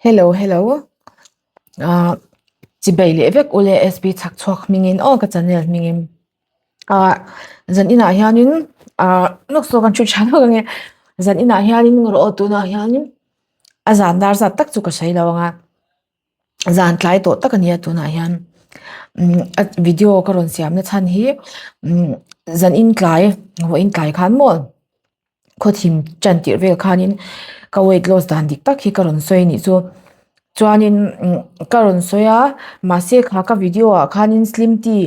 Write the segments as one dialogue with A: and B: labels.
A: Hello hello ah chibai leh vek ule sp chhak chhuak hmingin aw ka channel hmingin ah zan inah hianin ah lawk saw kan thu tha lawk ange zan inah hianin rawh aw tunah hianin a zan dar zat tak chu ka sawi lo ang a. Zan tlai tawh tak a nia tunah hian umm a video ka rawn siam na chhan hi umm zan in tlai vawiin tlai khan maw khawthim tan tirh vel khanin ka weight loss dan dik tak hi ka rawn sawi a nih chu chuanin umm ka rawn sawi a mahse kha ka video ah khanin slim tea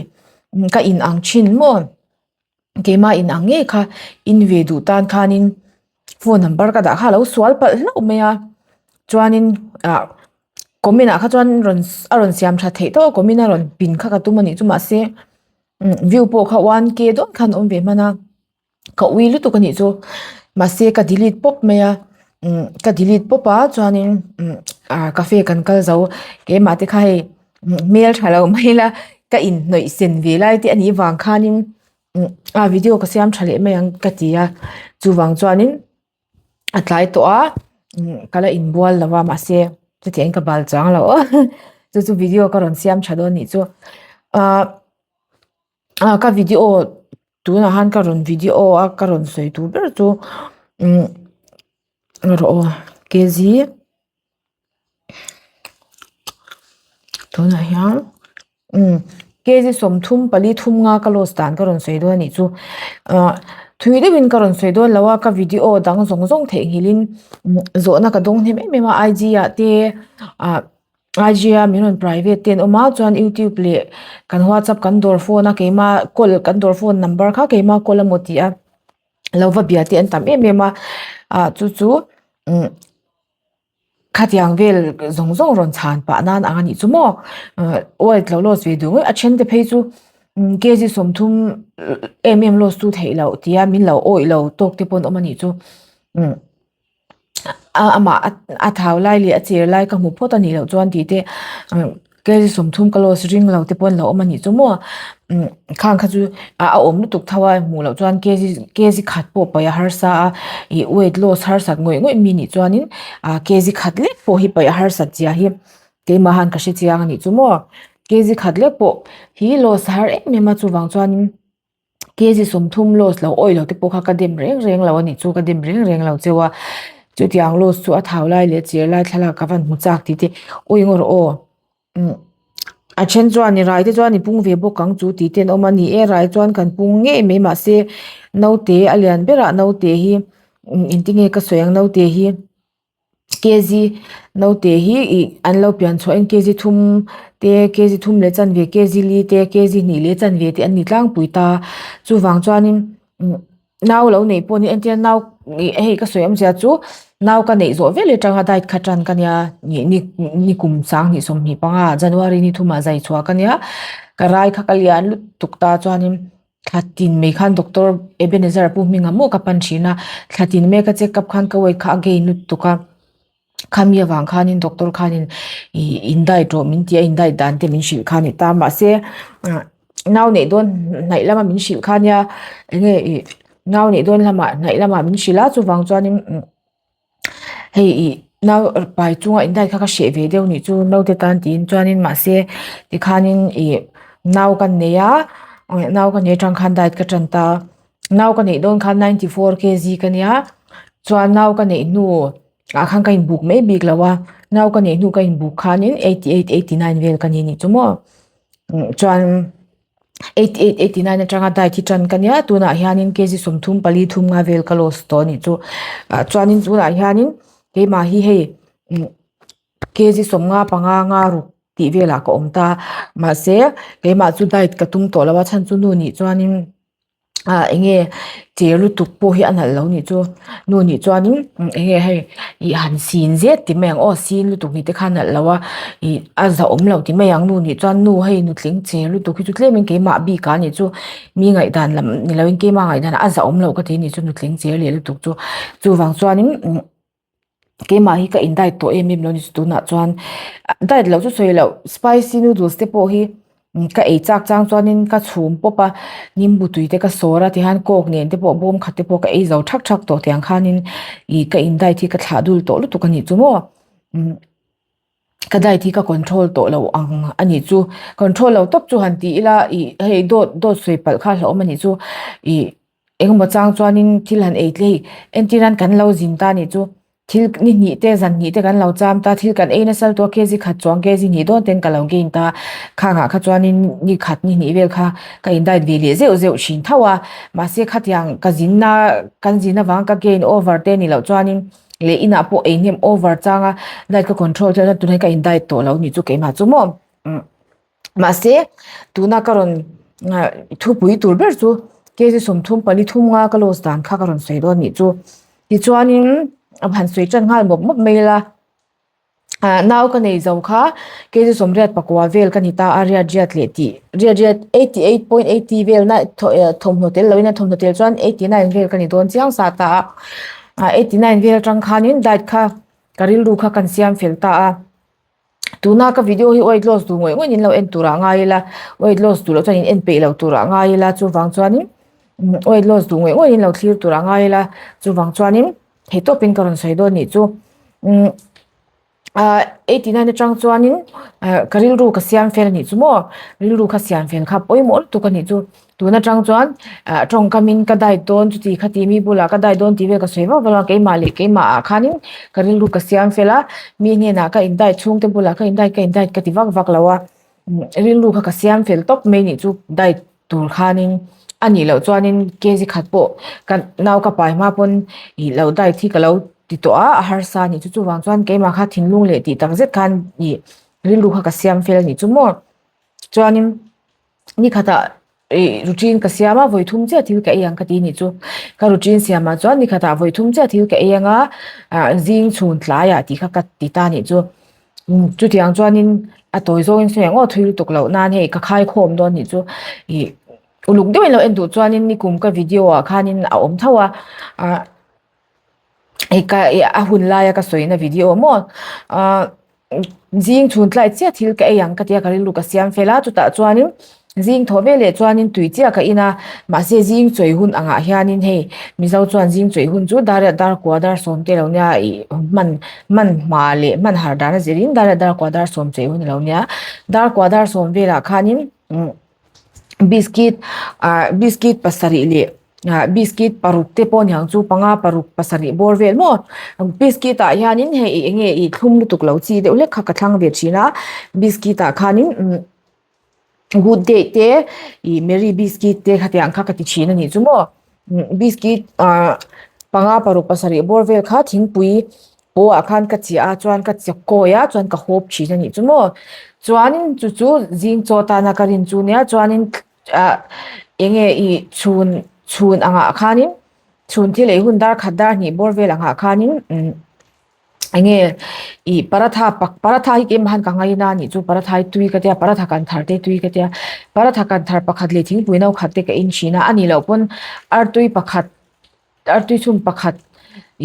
A: ka in ang thin maw. Keimah in ang ngei kha in ve duh tan khanin phone number ka dah kha a lo sual palh hlauh mai a chuanin ah comment ah kha chuan rawn a rawn siam tha theih tawh a comment a rawn pin kha ka tum a nih chu mahse view pawh kha one k dawn khan a awm ve hman a ka ui lutuk a nih chu mahse ka delete pawp mai a ka delete pawp a chuanin ah cafe kan kal zo keimah te kha hei. Hmel tha lo mai ila ka inhnawih sen ve lai te anih vang khanin a video ka siam tha leh mai ang ka ti a chuvang chuanin a tlai tawh a ka la inbual lo a mahse chutiangin ka bal chang lo aw chu chu video ka rawn siam tha dawn anih chu ah ah ka video tunah khan ka rawn video a ka rawn sawi tur ber chu rawh aw kg. Tunah hian umm kg 34 thum nga ka loss dan ka rawn sawi dawn anih chu ah thui deuhin ka rawn sawi dawn lo a ka video dang zawng zawng theihnghilh in zawhna ka dawng hnem em em a IG ah te ah IG a min rawn private te an awm a chuan youtube leh kan whatsapp kan dawr phone a keima call kan dawr phone number kha keima call emaw tih a lo va bia te an tam em em a ah chu chu umm. Khatiang vel zawng zawng rawn chhan pah nan ang a nih chu maw weight lo loss ve duh ngawih a then te phei chu kg 30 em em loss chu theih loh tia min lo awih lo tawk te pawh an awm a nih chu amah a thau lai leh a cher lai ka hmu phawt a nih loh chuan tih te. Kg 30 ka loss ring lo te pawh an lo awm a nih chu maw khang kha chu a awm lutuk tho a hmuh loh chuan kg kg khat pawh paih a harsa a ih weight loss harsat ngawih ngawih mi nih chuanin ah kg khat lek pawh hi paih a harsat zia hi keimah han ka hre chiang a nih chu maw kg khat lek pawh hi loss a har em em a chuvang chuanin. Kg 30 loss lo awih lo te pawh kha ka dem reng reng lo a nih chu ka dem reng reng lo cheu a chutiang loss chu a thau lai leh chir lai thlalak ka van hmu chak tih te ui ngawr aw umm a then chuan i rai te chuan i pung ve bawk ang chu tih te an awm a ni e rai chuan kan pung ngei mai mahse naute a lian berah naute hi engtinge ka sawi ang naute hi. Kg naute hi ih an lo pian chhuah in kg thum te kg thum leh chanve kg li te kg hnih leh chanve te an ni tlangpui ta chuvang chuanin umm nau lo neih pawh ni entir nau ih hei ka sawi awmzia chu nau ka neih zawh veleh atanga diet kha tan ka nia nih ni ni kum 20 25 January ni thumah zai chhuah ka nia ka rai kha ka lian lutuk ta chuanin. Thla tin mai khan doctor Ebenezer a pu hming ang maw ka pan thin a, thla tin mai ka check up khan ka weight kha a gain lutuk a, khami avang khanin doctor khanin ih in diet rawh min ti a, in diet dan te min hrilh kha a ni ta mahse nau neih dawn hnaih lama min hrilh kha nia enge ih nau neih dawn lamah hnaih lamah min hrilh a chuvang chuanin. Hei ih nau pai chunga in diet kha ka hreh ve deuh nih chu naute tan tiin chuanin mahse tikhanin ih nau ka nei a nau ka nei atang khan diet ka tan ta nau ka neih dawn khan 94 kg ka nia chuan nau ka neih hnu ah khan ka inbuk mai bik lo a nau ka neih hnu ka inbuk khanin 88 89 vel ka ni nih chu maw chuan. 88 89 atanga diet hi tan ka nia tunah hianin kg 34 thum nga vel ka loss tawh anih chu ah chuanin tunah hianin keimah hi hei kg 55 nga ruk tih velah ka awm ta mahse keimah chu diet ka tum tawh lo a chhan chu nu nih chuanin ah enge che lutuk pawh hi a nalh lo nih chu nu nih chuanin enge hei ih han sin zet ti mai ang aw sin lutuk ni te kha a nalh lo a ih a zahawm lo ti mai ang nu nih chuan nu hei nutling che lutuk hi chu tlemin keimah bik ah nih chu mi ngaihdan lam ni loin keimah ngaihdan ah a zahawm lo ka ti nih chu nutling che leh lutuk chu chuvang chuanin. Keimah hi ka in diet tawh em em lo ni chu tunah chuan diet loh chu sawi loh spicy noodles te pawh hi ka ei chak chang chuanin ka chhum pawp a nimbu tui te ka sawr a tihian coke nen te pawh bawm khat te pawh ka ei zo thak thak tawh tiang khanin ih ka in diet hi ka thlah dul tawh lutuk a nih chu maw. Ka diet hi ka control tawh lo ang a nih chu. Control lo tawp chu han ti ila ih hei dawt dawt sawi palh kha hlauhawm a nih chu. Ih engemaw chang chuanin thil han ei tle hi entir nan kan lo zin ta a nih chu. Thil ni hnih te zan hnih te kan lo cham ta thil kan ei nasa lutuk a kg khat chuang kg hnih dawn ten ka lo gain ta. Khangah kha chuanin ni khat ni hnih vel kha ka in diet ve leh zeuh zeuh thin tho a. Mahse khatiang ka zinna kan zin avang ka gain over te ni loh chuanin. Leh inah pawh ei hnem over chang a diet ka control tlat a tunah ka in diet tawh lo nih chu keimah chu maw mahse tuna ka rawn thupui tur ber chu kg 30 pali thum nga ka loss dan kha ka rawn sawi dawn nih chu tichuanin a han sawi tan nghal mawp mawp mai ila. Ah nau ka nei zo kha kg 84 vel ka ni ta a riat riat leh tih riat riat 88.80 vel na thawmhnaw tel loin a thawmhnaw tel chuan 89 vel ka ni dawn chiang sa ta a ah 89 vel atang khanin diet kha ka rilru kha kan siam fel ta a tuna ka video hi weight loss duh ngawih ngawih in lo en turah ngai ila weight loss duh loh chuan in en peih loh turah ngai ila chuvang chuanin weight loss duh ngawih ngawih in lo thlir turah ngai ila chuvang chuanin. Thei tawpin ka rawn sawi dawn nih chu umm ah 89 atang chuanin ah ka rilru ka siam fel anih chu maw rilru kha siam fel kha pawimawh lutuk anih chu tun atang chuan ah tawngkamin ka diet dawn chuti khati mi bulah ka diet dawn tih vel ka sawi vak vak a keimah leh keimah ah khanin ka rilru ka siam fel a mi hnenah ka in diet chhungte bulah ka in diet ka in diet ka ti vak vak lo a rilru kha ka siam fel tawp mai nih chu diet tur khanin a nih loh chuanin kg khat pawh ka nau ka pai hma pawn ih lo diet hi ka lo ti tawh a a harsa a nih chu chuvang chuan keimah kha thinlung leh tih tak zet khan ih rilru kha ka siam fel a nih chu maw chuanin ni khatah ih routine ka siam a vawi thum chiah thil ka ei ang ka ti a nih chu ka routine siam ah chuan ni khatah vawi thum chiah thil ka ei ang a ah zing chhun tlaiah tih kha ka ti ta a nih chu. Chutiang chuanin a tawi zawngin sawi ang aw thui lutuk loh nan hei ka khai khawm dawn nih chu ih uluk deuhin lo en duh chuanin nikum ka video ah khanin a awm tho a ah hei ka ih a hun laia ka sawina video maw ah zing chhun tlai chiah thil ka ei ang ka tia ka rilru ka siam fel a chutah chuanin. Zing thaw veleh chuanin tui chiah ka in a, mahse zing chawi hun angah hianin hei Mizo chuan zing chawi hun chu dar dar kua dar sawm te lo nia ih hman hman hma leh hman har dan a zirin dar dar kua dar sawm chawi hun a lo nia. Dar kua dar sawm velah khanin biscuit ah biscuit pasarih leh ah biscuit paruk te pawh niang chu panga paruk pasarih bawr vel maw biscuit ah hianin hei eng nge ih thlum lutuk lo chi deuh hlek kha ka thlang ve thin a biscuit ah khanin. Good day te ih Marie biscuit te khatiang kha ka ti thin a nih chu maw biscuit ah panga paruk pasarih bawr vel kha thingpui pawh ah khan ka chiah a chuan ka che kawi a chuan ka hawp thin a nih chu maw chuanin chu chu zing chaw tana ka rin chu nia chuanin ah eng nge ih chhun chhun angah khanin chhun thil ei hun dar khat dar hnih bawr vel angah khanin umm. Enge ih paratha pak paratha hi keimah han ka ngaina a nih chu paratha hi tui ka tia paratha kan thar te tui ka tia paratha kan thar pakhat leh thingpui no khat te ka in thin a a nih loh pawn artui pakhat artui chhum pakhat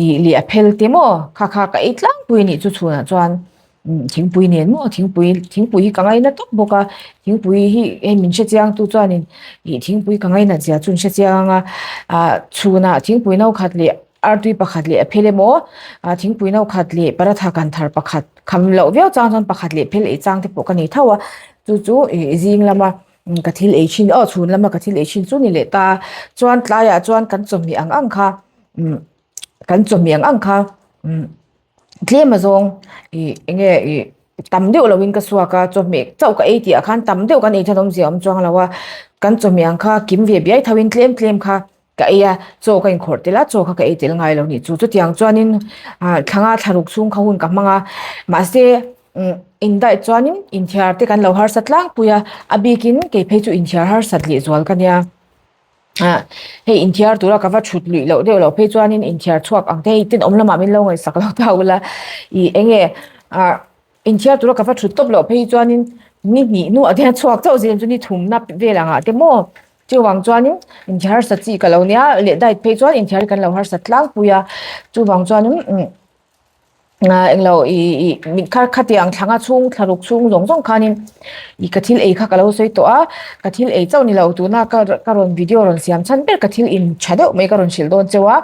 A: ih leh a phel te maw kha kha ka ei tlangpui a nih chu chhunah chuan thingpui nen maw thingpui thingpui hi ka ngaina tawp bawk a thingpui hi hei min hre chiang tu chuanin ih thingpui ka ngainat zia chu an hre chiang ang a ah chhunah thingpui no khat leh. Artui pakhat leh a phel emaw ah thingpui no khat leh paratha kan thar pakhat kham loh viau chang chuan pakhat leh phel ei chang te pawh ka nei tho a chu chu ih zing lama ka thil ei thin aw chhun lama ka thil ei thin chu ni leh ta chuan tlaiah chuan kan chawhmeh ang ang kha umm kan chawhmeh ang ang kha umm tlem azawng ih eng nge ih tam deuh loin ka suak a chawhmeh chauh ka ei tih ah khan tam deuh kan ei chuan awmzia a awm chuang lo a kan chawhmeh ang kha kim ve biai tho in tlem tlem kha. Ka ei a, chaw ka inkhawrh tel a, chaw kha ka ei tel ngai lo nih chu. Chutiang chuanin ah thlanga thlaruk chhung kha hun ka hmang a, mahse umm indaih chuanin inthiar te kan lo harsa tlangpui a, a bikin kei phei chu inthiar harsat leh zual ka nia. Ah hei inthiar tura ka va thut luih loh deuh loh phei chuanin inthiar chhuak ang te hei tenawm lamah min lo ngaihsak lo ta ula ih eng nge ah inthiar tura ka va thut tawp loh phei chuanin ni hnih hnuah te hian chhuak chauh zel chu ni thumna vel angah te maw. Chuvang chuanin inthiar harsat chi ka lo nia leh diet phei chuan inthiar hi kan lo harsat tlangpui a chuvang chuanin umm ah englo ih ih mit kha khatiang thlanga chhung thlaruk chhung zawng zawng khanin ih ka thil ei kha ka lo sawi tawh a ka thil ei chauh ni lo tuna ka ka rawn video rawn siam chhan ber ka thil in tha deuh mai ka rawn hrilh dawn cheu a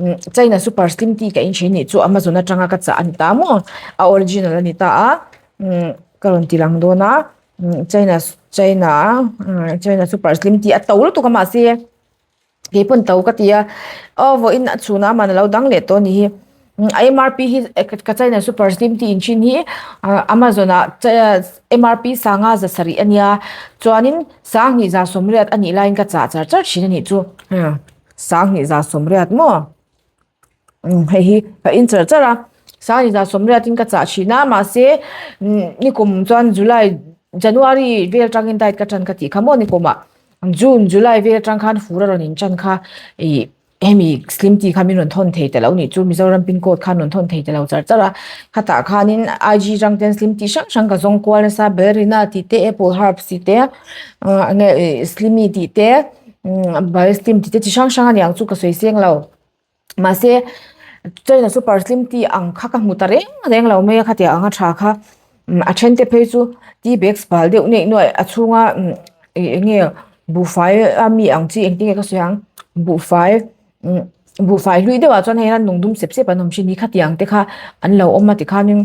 A: umm china super slim tea ka in thin nih chu amazon atanga ka chah a ni ta maw a original a ni ta a. ka rawn ti lang dawn a China China China super slim tih a to lutuk a mahse kei pawn to ka ti a aw vawiin a chhunah aman a lo dang leh tawh a ni hi a MRP hi ka China super slim tih inchhin hi Amazon ah MRP sanga za sarih a nia chuanin sanghnih za sawmriat a nih laiin ka chah char char thin a nih chu sanghnih za sawmriat maw. Hei hi ka in char char a sang inah sawmriat in ka chah thin a mahse nikum chuan July January vel atangin diet ka tan ka tih kha maw nikum ah June July vel atang khan fur a rawn in tan kha ih hemi slim tea kha min rawn thawn thei ta lo nih chu Mizoram pin code khan rawn thawn thei ta lo char char a khatah khanin IG atang ten slim tea hrang hrang ka zawng kual nasa ballerina tih te apple herbs tih te ah enge ih slimmy tih te bal slim tih te chi hrang hrang a niang chu ka sawi seng lo. Mahse China super slim tea ang kha ka hmu ta reng reng lo mai a khatiang anga tha kha a then te phei chu tea bags bal deuh neih nuaih a chhunga ih eng nge buhfai a mi ang chi engtin nge ka sawi ang buhfai buhfai hlui deuhah chuan hei hian lung dum sep sep an awm thin hi khatiang te kha an lo awm a tikhanin.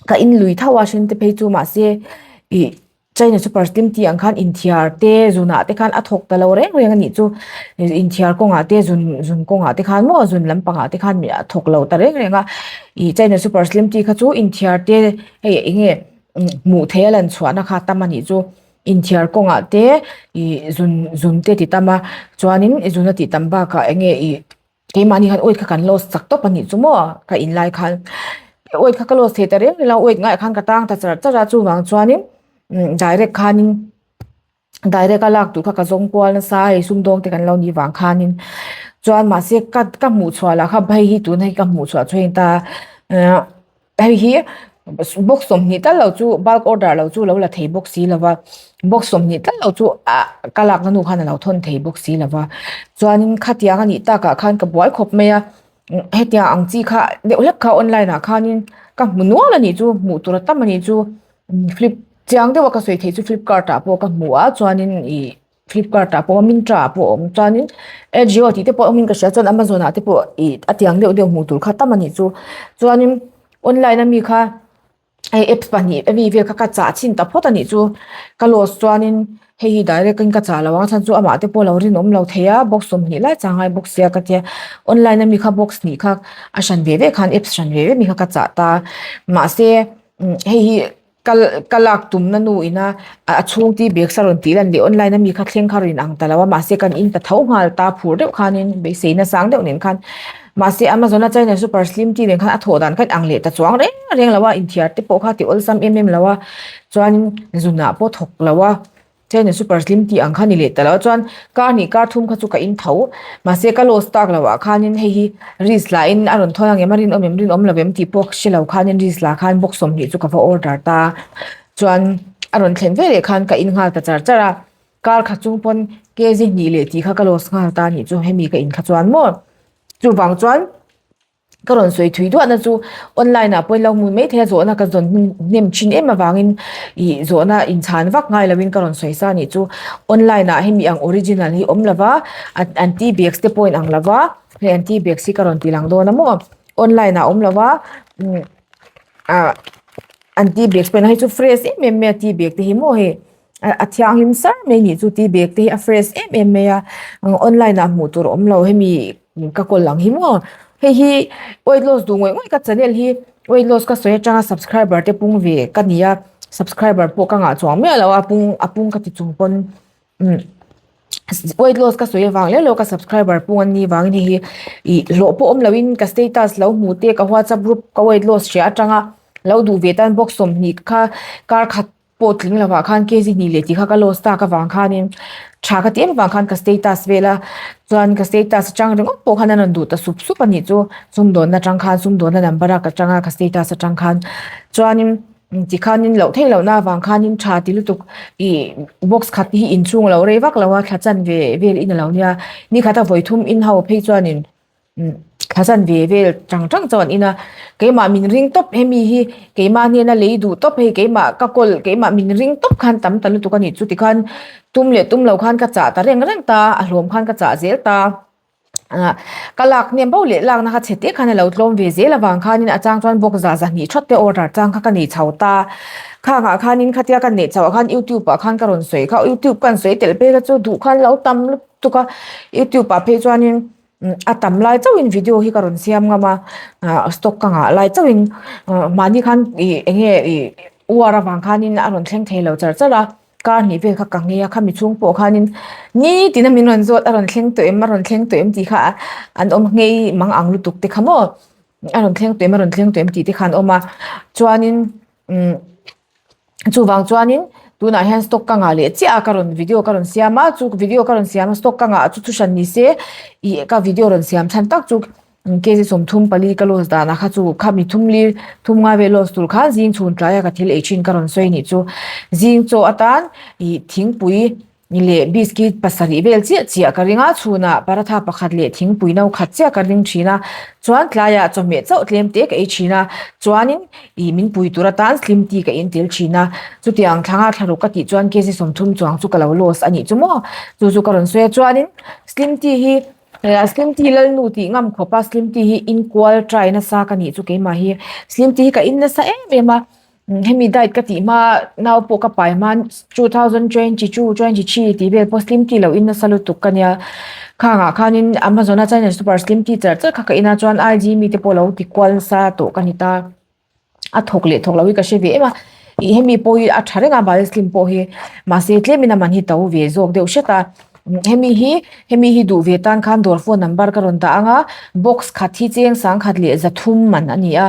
A: Ka in lui tho a hring te phei chu mahse ih china super slim tih ang khan inthiar te zunah te khan a thawk ta lo reng reng a nih chu inthiar kawngah te zun zun kawngah te khan maw zun lampangah te khan a thawk lo ta reng reng a ih china super slim tih kha chu inthiar te hei eng nge hmuh theih a lan chhuahna kha tam a nih chu inthiar kawngah te ih zun zun te ti tam a chuanin zun a tih tam bakah eng nge ih. Keimahni khan weight kha kan loss chak tawp a nih chu maw ka in lai khan weight kha ka loss thei ta reng reng a weight ngaiah khan ka tang ta char char a chuvang chuanin direct khanin direct a lak tur kha ka zawng kual nasa a hei sumdawng te kan lo nih vang khanin chuan mahse ka ka hmuh chhuah lah kha hei hi tuna hi ka hmuh chhuah chu hei ta Hei hi box 20 tal lo chu bulk order lo chu lo la thei bawk si lova box 20 tal lo chu ah ka lakna nu khan a lo thawn thei bawk si lova chuanin khatiang a nih takah khan ka buai khawp mai a hetiang ang chi kha deuh hlek kha online ah khanin ka hmu nual a nih chu hmuh tur a tam a nih chu flip chiang deuh a ka sawi theih chu flipkart ah pawh ka hmu a chuanin ih Flipkart ah pawh a Myntra ah pawh a awm chuanin Ajio tih te pawh awmin ka hria chuan Amazon ah te pawh ih a tiang deuh deuh hmuh tur kha tam a nih chu chuanin online ami kha hei apps pahnih ami vel kha ka chah chhin ta phawt a nih chu ka loss chuanin hei hi direct in ka chah lo ang a chhan chu amah te pawh a lo rinawm lo thei a box 20 lai chang ngai bawk sia ka tia online ami kha box hnih kha a hran ve ve khan apps hran ve ve mi kha ka chah ta mahse hei hi. Ka ka lak tumna nu ina a chhung tea bags a rawn tih lan leh online ami kha thleng kha rawn ang ta lo a mahse kan in ta tho nghal ta phur deuh khanin beiseina sang deuh nen khan mahse Amazon a China super slim tea nen khan a thawh dan kha ang leh ta chuang reng reng lo a inthiar te pawh kha ti awlsam em em lo a chuanin zunah pawh thawk lo a. China super slim tih ang kha ni leh ta lo chuan kar hnih kar thum kha chu ka in tho mahse ka loss tak loh ah khanin hei hi risk lah in a rawn thawn ang em a rinawm em rinawm lo em tih pawh hre lo khanin risk lah khan box 20 chu ka va order ta chuan a rawn thlen ve leh khan ka in nghal ta char char a kar khat chung pawn kg hnih leh tih kha ka loss nghal ta anih chu hemi ka in kha chuan maw chuvang chuan. Ka rawn sawi thui duahna chu online ah pawhin lo hmu mai thei a zawhna ka zawn hnem thin em avangin ih zawhna inchhan vak ngai lovin ka rawn sawi sa anih chu online ah hemi ang original hi awm lova an tea bags te pawh in ang lova hei an tea bags hi ka rawn ti lang dawn a maw online ah awm lova ah an tea bags pawh hei chu fresh em em mai a tea bag te hi maw hei. A thianghlim sar mai nih chu tea bag te hi a fresh em em mai a online ah hmuh tur a awm lo hemi ka kawl ang hi maw hei hi weight loss duh ngawih ngawih ka channel hi weight loss ka sawi atanga subscriber te pung ve ka ni a subscriber pawh ka ngah chuang miah lo a pung a pung ka ti chung pawn umm weight loss ka sawi avang leh lo ka subscriber pung an nih vangin hei hi ih hlawh pawh awm loin ka status lo hmuh te ka whatsapp group ka weight loss hria atanga lo duh ve tan box 20 kha kar khat pawh tling lovah khan kg hnih leh tih kha ka loss tak avang khanin tha ka ti em avang khan ka status vel a chuan ka status atang ringawt pawh khan an rawn duh ta sup sup a nih chu sumdawnna atang khan sumdawnna number a ka tang a ka status atang khan chuanin tikhanin loh theih lohna avang khanin tha ti lutuk ih box khat hi inchhung a lo rei vak lo a thla chanve vel in a lo nia nikhat a vawi thum in ho phei chuanin. Thla zan ve vel tang tang chuan in a keimah min ring tawp hemi hi keimah hnena lei duh tawp hei keimah ka kawl keimah min ring tawp khan tam ta lutuk a nih chu tikhan tum leh tum lo khan ka chah ta reng reng ta a hlawm khan ka chah zel ta. Ah ka lak hnem bo leh lakna kha chhe te khan a lo tlawm ve zel avang khanin a chang chuan box zah zahnih that te order chang kha ka nei chho ta. Khangah khanin khatia ka neih chhoh ah khan youtube ah khan ka rawn sawi kha youtube ka sawi tel phei kha chu duh khan lo tam lutuk a youtube ah phei chuanin a tam lai chauhin video hi ka rawn siam ngam a ah stock ka ngah lai chauhin mahni khan ih eng nge ih uar avang khanin a rawn thleng thei lo char char a. Kar hnih vel kha ka nghei a, khami chhung pawh khanin nitin a min rawn zawt a rawn thleng tawh em a rawn thleng tawh em tih kha an awm nghei mang ang lutuk te kha maw a rawn thleng tawh em a rawn thleng tawh em tih te kha an awm a chuanin umm chuvang chuanin tunah hian stock ka ngah leh chiah a ka rawn video ka rawn siam a chu video ka rawn siam a stock ka ngah chu thuhran ni se ih ka video rawn siam chhan tak chu. Kg 34 ka loss danah kha chu kha mi thum li thum ngai vel loss tur khan zing chhun tlaia ka thil ei thin ka rawn sawi nih chu. Zing chaw atan ih thingpui leh biscuit pasarih vel chiah chiah ka ring a, chhunah paratha pakhat leh thingpui no khat chiah ka ring thin a, chuan tlaiah chawhmeh chauh tlem te ka ei thin a, chuanin ih min pui tur atan slim tea ka in tel thin a, chutiang thlanga thlaruk ka tih chuan kg 30 chuang chu ka lo loss a nih chu maw, chu chu ka rawn sawi a, chuanin slim tea hi. Slim tea lalnu tih ngam khawp a slim tea hi in kual try nasa ka nih chu keimah hi slim tea hi ka in nasa em em a hemi diet ka tih hma nau pawh ka pai hma 2022 23 tih vel pawh slim tea lo in nasa lutuk ka nia khangah khanin amazon a china super slim tea char char kha ka in a chuan IG mi te pawh lo ti kual nasa tawh ka ni ta. a thawk leh thawk lo hi ka hre ve em a ih hemi pawh hi a tha reng a bal slim pawh hi mahse tlemin a man hi to ve zawk deuh hret a hemi hi hemi hi duh ve tan khan dawr phone number ka rawn dah ang a box khat hi cheng sangkhat leh za thum man a ni a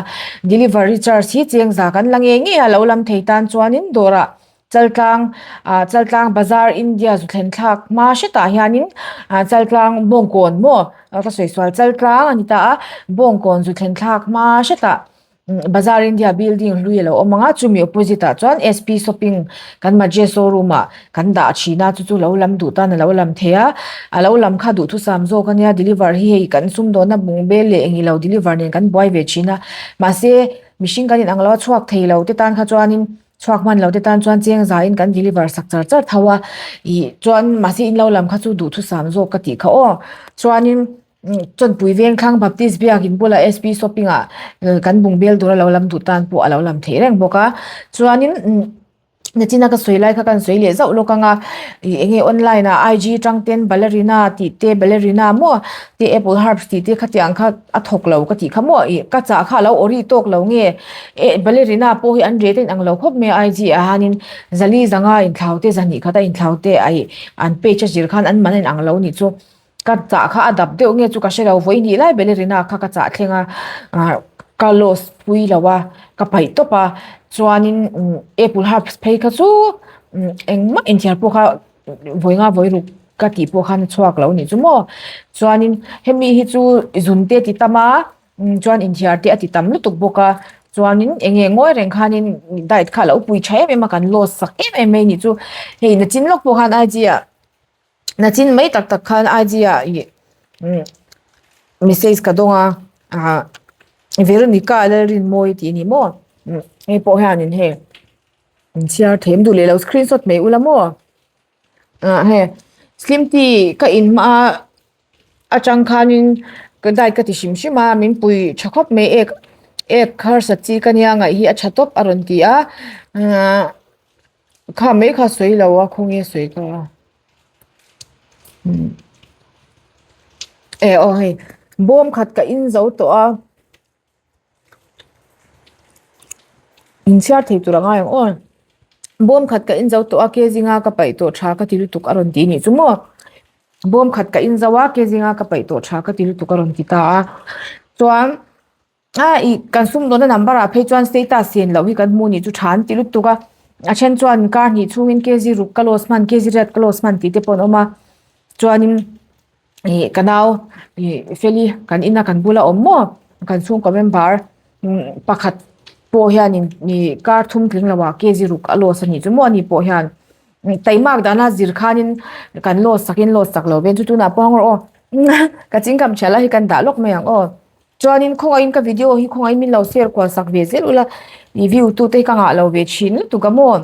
A: delivery charge hi cheng za kan la ngei ngei a lo lam thei tan chuanin dawrah Chaltlang ah Chaltlang bazar India zu thlen thlak hma hretah hianin ah Chaltlang Bawngkawn maw ka sawi sual Chaltlang a ni ta a Bawngkawn zu thlen thlak hma hretah bazar India building hlui a lo awm ang a chumi opposite ah chuan SP shopping kan Majhe showroom ah kan dah thin a chu chu lo lam duh tan a lo lam thei a a lo lam kha duhthusam zawk a nia deliver hi hei kan sumdawnna bungbel leh engilo deliver nen kan buai ve thin a mahse mihring kan inang lo a chhuak thei lo te tan kha chuanin. Chhuak hman lo te tan chuan cheng zain kan deliver sak char char tho a, ih chuan mahse in lo lam kha chu duhthusam zawk ka tih kha aw. Chuanin Chawnpui Vengthlang Baptist Biakin bulah SP Shopping ah kan bungbel tur a lo lam duh tan pawh a lo lam theih reng bawk a. Chuanin nachina ka sawi lai kha kan sawi leh zauh lawk ang a, ih eng nge online ah IG tang ten ballerina tih te ballerina maw te apple herbs tih te khatiang kha a thawk lo ka tih kha maw ih ka chah kha a lo ori tawk lo nge. Eh ballerina pawh hi an rate a inang lo khawp mai a IG ah hianin zali zanga inthlau te zahnih khat a inthlau te aih an page a zir khan an man a inang lo nih chu ka chah kha a dap deuh nge chu ka hre lo vawi hnih lai ballerina kha ka chah thleng a ah ka loss pui lo a ka paih tawp a chuanin apple herbs phei kha chu engmah inthiar pawh kha vawi nga vawi ruk ka tih pawh khan a chhuak lo nih chu maw chuanin hemi hi chu zun te ti tam a. Chuan inthiar te a ti tam lutuk bawk a, chuanin eng nge ngawi reng khanin diet kha a lo pui tha em em a, kan loss sak em em mai nih chu. Hei nachin lawk pawh khan IG ah nachin mai tak tak khan IG ah ih message ka dawng a, ah Veronica Lalrinmawii tih a ni maw, hei pawh hianin hei inchhiar them duh leh lo screenshot mai ula maw. Ah hei slim tea ka in hma atang khanin ka diet ka ti hrim hrim a min pui tha khawp mai ek ek harsat chi ka nia ngaih hi a tha tawp a rawn ti a ahh kha mai kha sawi lo a khawnge sawi ka eh aw hei bawm khat ka in zo tawh a. Inchhiar thei tur a ngai ang aw. Bawm khat ka inzo tawh a ke zinga ka paih tawh tha ka ti lutuk a rawn ti nih chu maw. Bawm khat ka inzo a ke zinga ka paih tawh tha ka ti lutuk a rawn ti ta a. Chuan a ih kan sumdawnna number ah phei chuan status sen loh hi kan hmu nih chu tha an ti lutuk a. A then chuan kar hnih chhungin kg ruk ka loss hman kg riat ka loss hman tih te pawh an awm a. Chuanin ih ka nau ih feli kan ina kan bula awm maw kan chhungkaw member pakhat pawh hianin ih kar thum tling lo ah kg ruk a loss a nih chu maw ani pawh hian taimak dana zir khanin kan loss sakin loss sak lo vel chu tunah pawh ang rawh aw ka chingkam thial lai hi kan dah lawk mai ang aw chuanin khawngaihin ka video hi khawngaihin min lo share kual sak ve zel ula ih view tu te hi ka ngah lo ve thin lutuk a maw.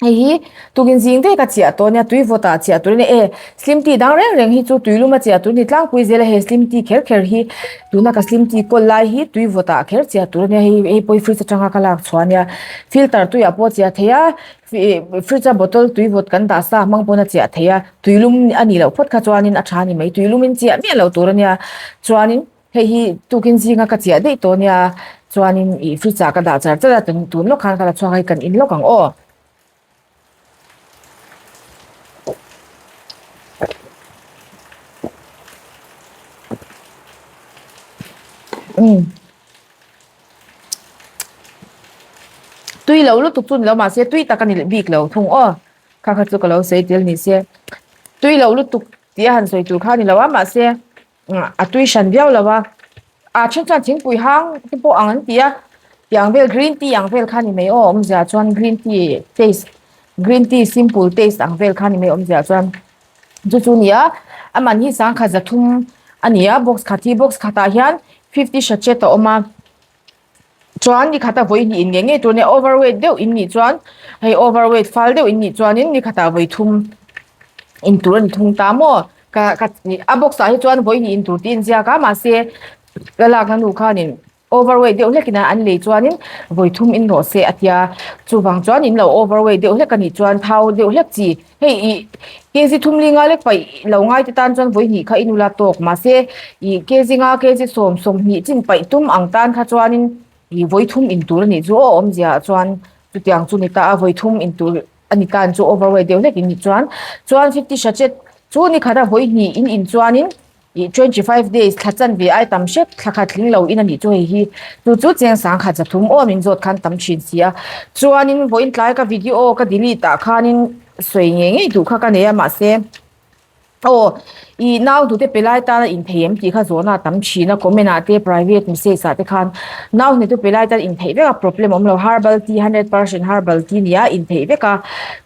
A: Hei hi tukin zing daih ka chiah tawh a nia tui vawt ah chiah tur a ni e slim tea dang reng reng hi chu tui lum a chiah tur a ni tlangpui zel a he slim tea kher kher hi tuna ka slim tea kawl lai hi tui vawt ah kher chiah tur a nia hei hei pawh hi fridge atanga ka lak chhuah a nia filter tui ah pawh a chiah thei a fridge a bottle tui vawt kan dah sa hmang pawn a chiah thei a tui lum a nih loh phawt kha chuanin a tha a ni mai tui lumin chiah miah loh tur a nia chuanin. Hei hi tukin zinga ka chiah daih tawh ania chuanin ih fridge ah ka dah char char a tun lawk khan ka la chhuak a hei kan in lawk ang aw. Umm tui lo lutuk chu ni lo mahse tui tak a ni bik lo thung aw kha kha chu ka lo sawi tel ni se tui lo lutuk tih a han sawi tur kha a ni lo a mahse. A tui hran viau lo a ah then chuan thingpui hang te pawh ang an ti a tiang vel green tea ang vel kha ni mai aw awmzia chuan green tea taste green tea simple taste ang vel kha ni mai awmzia chuan chu chu a ni a a man hi sangkhat zathum a ni a box khat hi box khatah hian fifty sachet a awm a. Chuan ni khata vawi hnih in ngei ngei tur a nia overweight deuh in nih chuan hei overweight fal deuh in nih chuanin ni khatah vawi thum in tur a ni thung ta maw ka ka a box ah hi chuan vawi hnih in tur tih a inziak a mahse ka lakna nu khanin overweight deuh hlekin an lei chuanin vawi thum in rawh se a tia chuvang chuan in lo overweight deuh hlek a nih chuan thau deuh hlek chi hei ih kg thum li nga lek paih lo ngai te tan chuan vawi hnih kha i nula tawk mahse ih kg nga kg sawm sawmhnih chin paih tum ang tan kha chuanin ih vawi thum in tur a nih chu aw awmzia ah chuan chutiang chu ni ta a vawi thum in tur a ni tan chu overweight deuh hlek in ni chuan chuan fifty sachet chu ni khat a vawi hnih in in chuanin. Ih 25 days thla chanve ai tam hret thla khat tling lo in a nih chu hei hi chu chu cheng sang khat zathum aw min zawt khan tam thin si a chuanin vawiin tlai ka video ka delete ah khanin sawi ngei ngei duh kha ka nei a mahse aw ih nau hnute pe lai tana inthei em tih kha zawhna a tam thin a comment ah te private message ah te khan nau hnute pe lai tan intheih vek a problem awm lo herbal tea 100% herbal tea nia intheih vek a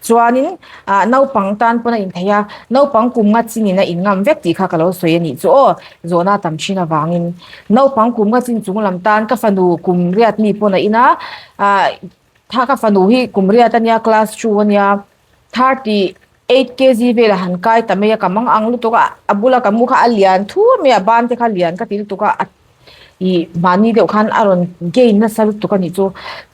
A: chuanin Ah naupang tan pawn a inthei a, naupang kum nga chin in a in ngam vek tih kha ka lo sawi a nih chu aw, zawhna tam thin avangin. Naupang kum nga chin chung lam tan ka fanu kum riat mi pawn a in a, ah tha ka fanu hi kum riat ania class two ania 38 kg vel a han kai ta mai a ka mang ang lutuk a, a bula ka mu kha a lian thur mai a ban te kha lian ka ti lutuk a. Ih mahni deuh khan a rawn gain nasa lutuk a nih chu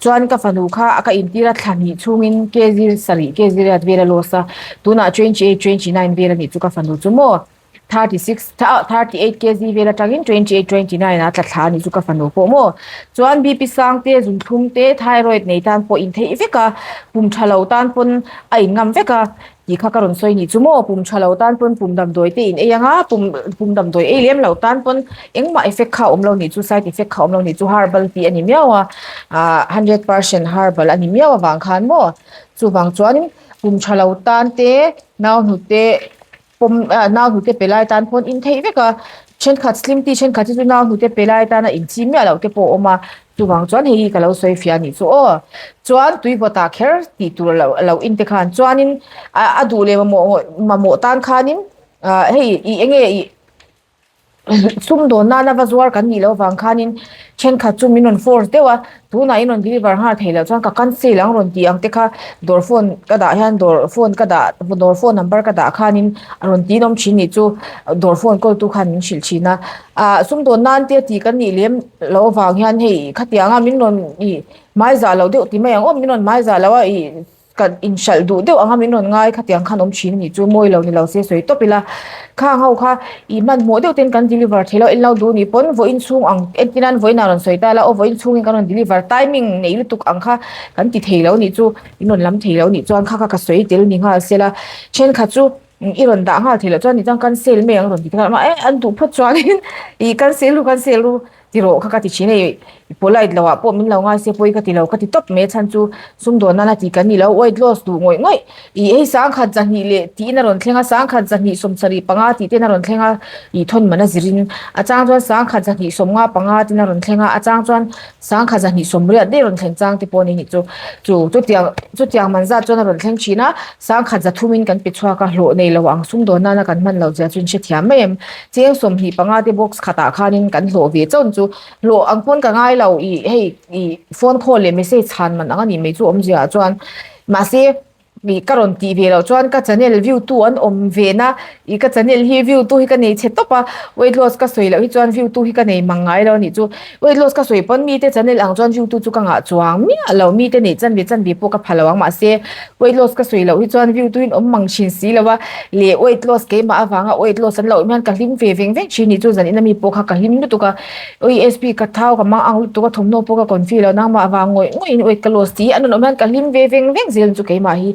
A: chuan ka fanu kha a ka intir a thla hnih chhungin kg sarih kg riat vel a loss a tunah 28 29 vel a nih chu ka fanu chu maw 36 38 kg vel atangin 28 29 a tla thla a nih chu ka fanu pawh maw chuan BP sang te zunthlum te thyroid nei tan pawh intheih vek a pum tha lo tan pawn a inngam vek a. Tih kha ka rawn sawi nih chu maw, pum tha lo tan pawn pum damdawi te in ei ang a, pum pum damdawi ei lem lo tan pawn engmah effect kha a awm lo nih chu, side effect kha a awm lo nih chu, herbal tih a ni miau a, ah 100% herbal a ni miau avang khan maw, chuvang chuan pum tha lo tan te nau hnute pawm ah nau hnute pe lai tan pawn in theih vek a, thenkhat slim tea thenkhat hi chu nau hnute pe lai tana in chi miah loh te pawh a awm a. Chuvang chuan hei hi ka lo sawi fiah a nih chu aw. Chuan tui vawtah kher tih tur lo lo in te khan chuanin a a duh leh mamawh mamawh tan khanin ah hei ih eng nge ih sumdawn nana va zuar kan nih loh avang khanin thenkhat chu min rawn force deuh a tunah in rawn deliver nghal theih loh chuan ka cancel ang rawn tih ang te kha dawr phone ka dah hian dawr phone ka dah dawr phone number ka dah khanin a rawn tin awm thin nih chu dawr phone kawl tu khan min hrilh thin a ah sumdawn nan te tih kan nih lem Lo vang hian hei khatianga min rawn ih hmai zah loh deuh ti mai ang aw min rawn hmai zah loh a ih kan inhralh duh deuh anga min rawn ngai khatiang khan awm thin a nih chu mawi lo ni lo se sawi tawp ila khang ho kha ih hmanhmawh deuh ten kan deliver thei lo enlo duh nih pawn vawiin chhung ang entir nan vawiin ah rawn sawi ta la aw vawiin chhungin kan rawn deliver timing nei lutuk ang kha kan ti thei lo nih chu in rawn lam thei lo nih chuan kha kha ka sawi tel ni nghal se la thenkhat chu I rawn dah nghal thei loh chuan tichuan cancel mai ang rawn ti ta a, an duh phawt chuanin ih cancel ru cancel ru ti rawh kha ka ti thin a hei polite loh ah pawh min lo ngai se pawi ka ti lo ka ti tawp mai a chhan chu sumdawn nana tih kan ni lo weight loss duh ngawih ngawih ih hei sangkhat zahnih leh tiin a rawn thleng a sangkhat zahnih sawmsarih panga tih ten a rawn thleng a ih thawn man a zirin a chang chuan sangkhat zahnih sawmnga panga ten a rawn thleng a a chang chuan Sangkhat zahnih sawmriat daih rawn thlen chang te pawh a ni nih chu. Chu chutiang chutiang man zat chuan a rawn thleng thin a, sangkhat zathumin kan pe chhuak a, hlawh nei lo ang sumdawn nana kan hman loh zia chu in hrethiam mai em. Cheng 25 te box khatah khanin kan hlawh ve chawn chu hlawh ang pawn ka ngai lo ih hei ih phone call leh message chhan man ang a nih mai chu awmzia ah chuan mahse. Ih ka rawn tih ve loh chuan ka channel view tu an awm ve na ih ka channel hi view tu hi ka nei chhe tawp a weight loss ka sawi loh hi chuan view tu hi ka nei mang ngai lo a nih chu weight loss ka sawi pawn mite channel ang chuan view tu chu ka ngah chuang miah lo mite neih chanve chanve pawh ka pha lo ang mahse weight loss ka sawi loh hi chuan view tu in awm mang thin si lo a leh weight loss keimah avanga weight loss an lo awm hian ka hlim ve veng veng thin a nih chu zan ina mi pawh kha ka hlim lutuk a. Ui SP ka thau ka mang ang lutuk a thawmhnaw pawh ka confi lo nangmah avang ngawih ngawih in weight ka loss tih hi an rawn awm hian ka hlim ve veng veng zel chu keimah hi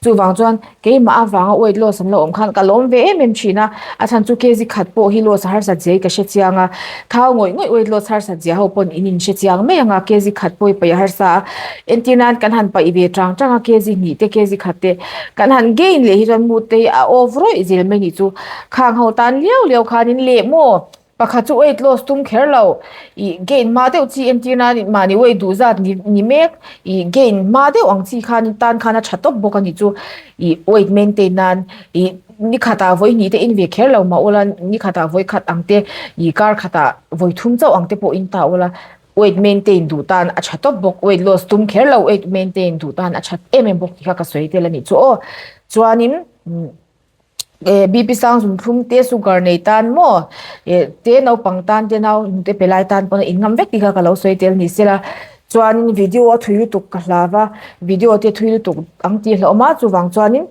A: chuvang chuan keimah avanga weight loss an lo awm khan ka lawm ve em em thin a a chhan chu kg khat pawh hi loss a harsat zia hi ka hre chiang a thau ngawih ngawih weight loss harsat zia ho pawn in in hre chiang mai ang a kg khat pawh hi paih a harsa a entir nan kan han paih ve tang tang a kg hnih te kg khat te kan han gain leh hi chuan mood te hi a off rawih zel mai nih chu khang ho tan liau liau khanin leh maw. Pakhat chu weight loss tum kher lo, ih gain hma deuh chi entir nan mahni weight duh zat ni ni mek, ih gain hma deuh ang chi khan tan khan a tha tawp bawk a nih chu, ih weight maintain nan ih ni khatah vawi hnih te in ve kher lo mah ula ni khatah vawi khat ang te ih kar khatah vawi thum chauh ang te pawh in ta ula weight maintain duh tan a tha tawp bawk, weight loss tum kher lo weight maintain duh tan a tha em em bawk tih kha ka sawi tel a nih chu aw chuanin. Eh BP sang zum thlum te sugar nei tan maw eh te naupang tan te nau hnute pe lai tan pawn a in ngam vek tih kha ka lo sawi tel ni sela chuanin video a thui lutuk ka hlau va video te thui lutuk ang tih hlauhawm a chuvang chuanin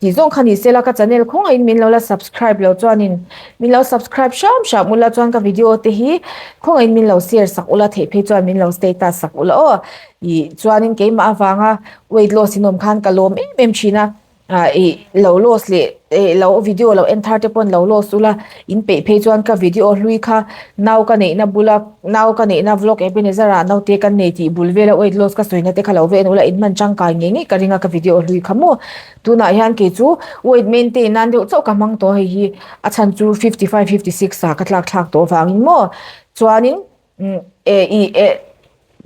A: tih zawng kha ni sela ka channel khawngaihin min lo la subscribe lo chuanin min lo subscribe hram hram ula chuan ka video te hi khawngaihin min lo share sak ula theih phei chuan min lo status sak ula aw ih chuanin keimah avanga weight loss in awm khan ka lawm em em thin a. Ah ih lo loss leh eh lo video lo en thar te pawn lo loss ula in peih phei chuan ka video hlui kha nau ka neihna bula nau ka neihna vlog Ebenezer ah naute kan nei tih bul vela weight loss ka sawina te kha lo ve en ula in hman tangkai ngei ngei ka ring a ka video hlui kha maw tunah hian kei chu weight maintain nan deuh chauh ka hmang tawh hei hi a chhan chu 55 56 ah ka tlak thlak tawh vangin maw chuanin eh ih eh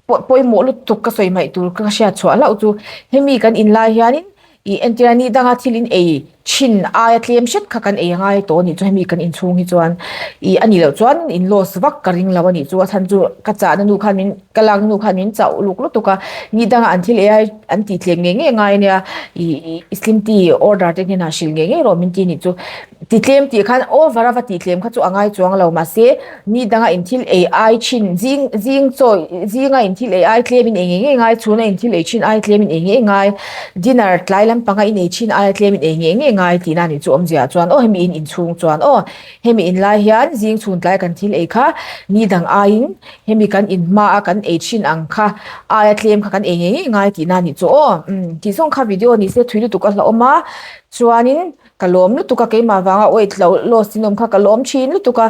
A: pawimawh lutuk ka sawi hmaih tur ka hriat chhuah hlauh chu hemi kan in lai hianin ih entir a ni danga thil in ei thin aia tlem hret kha kan ei a ngai tawh a nih chu hemi kan in chhung hi chuan ih a nih loh chuan in loss vak ka ring lo a nih chu a chhan chu ka chahna nu khan min ka lakna nu khan min chauh luk lutuk a ni danga an thil ei ai an tih tlem ngei ngei ngai ania ih ih slim tea order te hnenah hrilh ngei ngei rawh min ti a nih chu. Ti tlem tih khan over a va tih tlem kha chu a ngai chuang lo mahse ni danga in thil ei ai thin zing zing chaw zinga in thil ei ai tlem in ei ngei ngei ngai chhuna in thil ei thin ai tlem in ei ngei ngai dinner tlai lampanga in ei thin aia tlem in ei ngei ngei ngai tihna nih chu awmzia chuan aw hemi in inchhung chuan aw hemi in lai hian zing chhun tlai kan thil ei kha ni dang aiin hemi kan in hma a kan ei thin ang kha aia tlem kha kan ei ngei ngei ngai tihna nih chu aw umm tih zawng kha video ni se thui lutuk a hlauhawm a chuanin. Ka lawm lutuk a keimah vanga weight lo loss in awm kha ka lawm thin lutuk a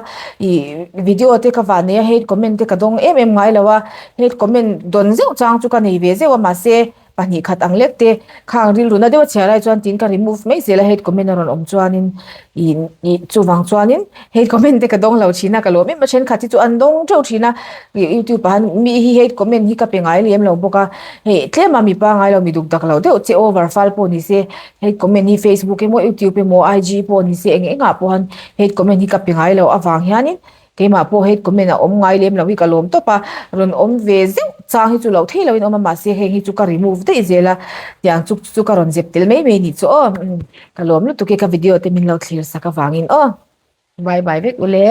A: ih video te ka vah nei a hate comment te ka dawng em em ngai lo a hate comment dawn zeuh chang chu ka nei ve zeuh a mahse pahnih khat ang lek te khang rilru na deuh a chhiar lai chuan tiin ka remove mai zel a hate comment a rawn awm chuanin ih ih chuvang chuanin hate comment te ka dawng lo thin a ka lawm em a thenkhat hi chu an dawng teuh thin a ih youtube ah hian mi hi hate comment hi ka pe ngai lem lo bawk a hei tlem a mipa ngai lo mi duk dak lo deuh che over fal pawh ni se. Hate comment hi Facebook emaw YouTube emaw IG pawh ni se eng engah pawh han hate comment hi ka pe ngai lo avang hianin keimah pawh hate comment a awm ngai lem lo hi ka lawm tawp a, rawn awm ve zeuh chang hi chu lo thei loin awm a mahse heng hi chu ka remove daih zel a tiang chu chu ka rawn zep tel mai mai ni chu aw ka lawm lutuk e ka video te min lo thlir sak avangin aw bye bye vek ule.